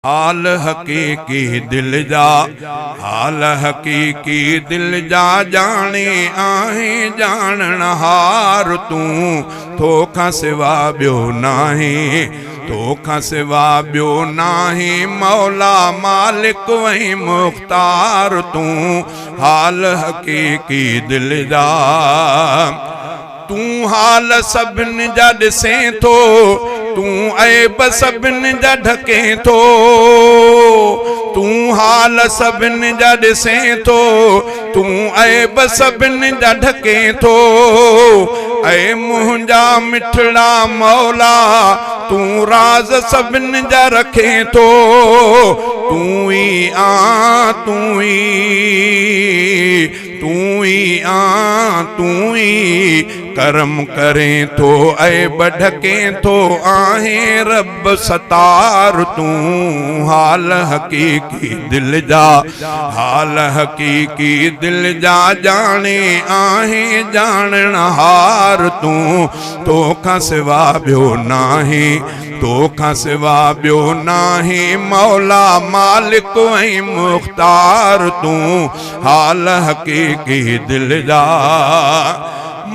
حال حقيقي دل جا، حال حقيقي دل جا ڄاڻي آهين ڄاڻڻهار تون، تو کان سوا ٻيو ناهي، تو کان سوا ٻيو ناهي مولا مالڪ ۽ مختار تون، حال حقيقي دل جا. تون حال سڀن جا ڏسين ٿو، تون عيب سڀن جا ڍڪين ٿو. تون حال سڀن جا ڏسين ٿو، تون عيب سڀن جا ڍڪين ٿو. اي منهنجا مٺڙا مولا، تون راز سڀن جا رکين ٿو. تون ئي آن، تون ئي. تون ئي آن تون ئي ڪرم ڪرين ٿو عيب ڍڪين ٿو آهين رب ستار تون حال حقيقي دل جا حال حقيقي دل جا ڄاڻي آهين ڄاڻڻهار تون تو کان سوا ٻيو ناهي تو کان سوا ٻيو ناهي مولا مالڪ ۽ مختار تون حال حقيقي دل جا.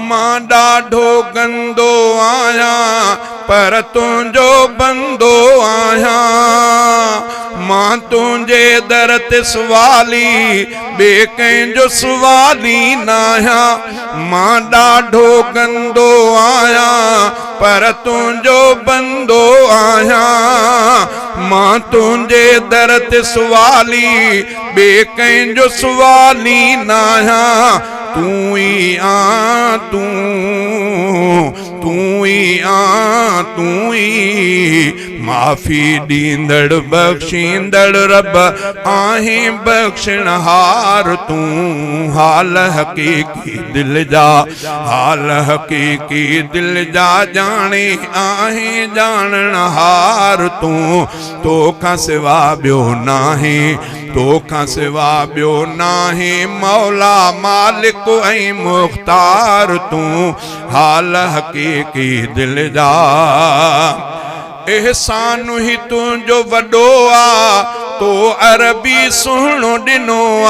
مان ڏاڍو گندو آهيان پر تنهنجو بندو آهيان مان تنهنجي در تي سوالي ٻئي ڪنهن جو سوالي ناهيان مان ڏاڍو گندو آهيان پر تنهنجو بندو آهيان مان تنهنجي در تي سوالي ٻئي ڪنهن جو سوالي ناهيان، تون ئي آن تون، تون ئي آن تون ئي، معافي ڏيندڙ بخشيندڙ رب آهين بخشڻهار تون، حال حقيقي دل جا، حال حقيقي دل جا ڄاڻي آهين ڄاڻڻهار تون. تو کان سوا ٻيو ناهي، تو کان سوا ٻيو ناهي، مولا مالڪ ۽ مختار تون، حال حقيقي دل جا. احسان هي تنهنجو وڏو آ، تو عربي سهڻو ڏنو آ،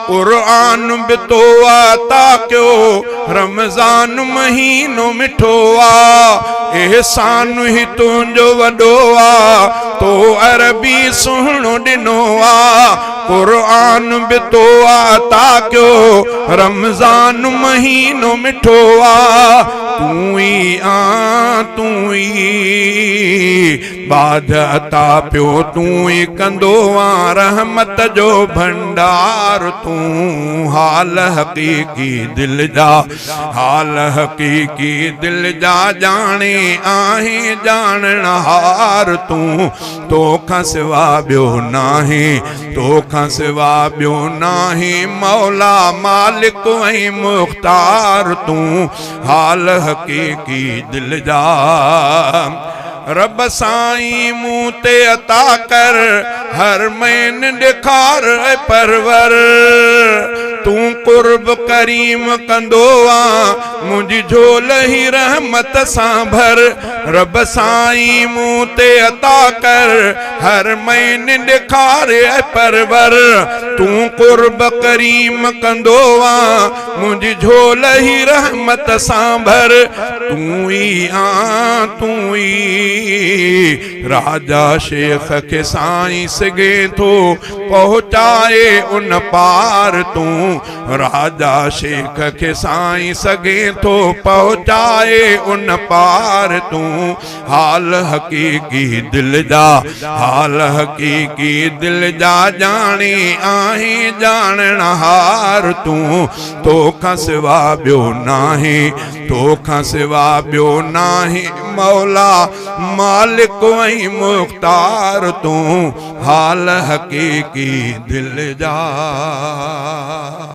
قرآن به تو عطا ڪيو، رمضان مهينو مٺو آ، احسان هي تنهنجو وڏو آ، تو عربي سهڻو ڏنو آ، قرآن به تو عطا ڪيو، رمضان مهينو مٺو آ، تون ئي آن تون ئي. ٻاجهه عطا پيو تون ئي ڪندو آن رحمت جو ڀنڊار تون حال حقيقي دل جا حال حقيقي دل جا ڄاڻي آهين ڄاڻڻهار تون تو کان سوا ٻيو ناهي تو کان سوا ٻيو ناهي مولا مالڪ ۽ مختار تون حال حقيقي دل جا رب سائين مون تي عطا ڪر هر مين ڏيکار اي پرور تون قرب ڪريم ڪندو آن منهنجي جهول هي رحمت سان ڀر رب سائين مون تي عطا ڪر هر مين ڏيکار اي پرور تون قرب ڪريم ڪندو آن منهنجي جهول هي رحمت سان ڀر تون ئي آن تون ئي راجا شيخ کي سائين سگهين ٿو پهچائي ان پار تون راجا شيخ کي سائين سگهين ٿو پهچائي ان پار تون حال حقيقي دل جا حال حقيقي دل جا ڄاڻي آهين ڄاڻڻهار تون تو کان سوا ٻيو ناهي تو کان سوا ٻيو ناهي مولا مالڪ ۽ مختار تون حال حقيقي دل جا.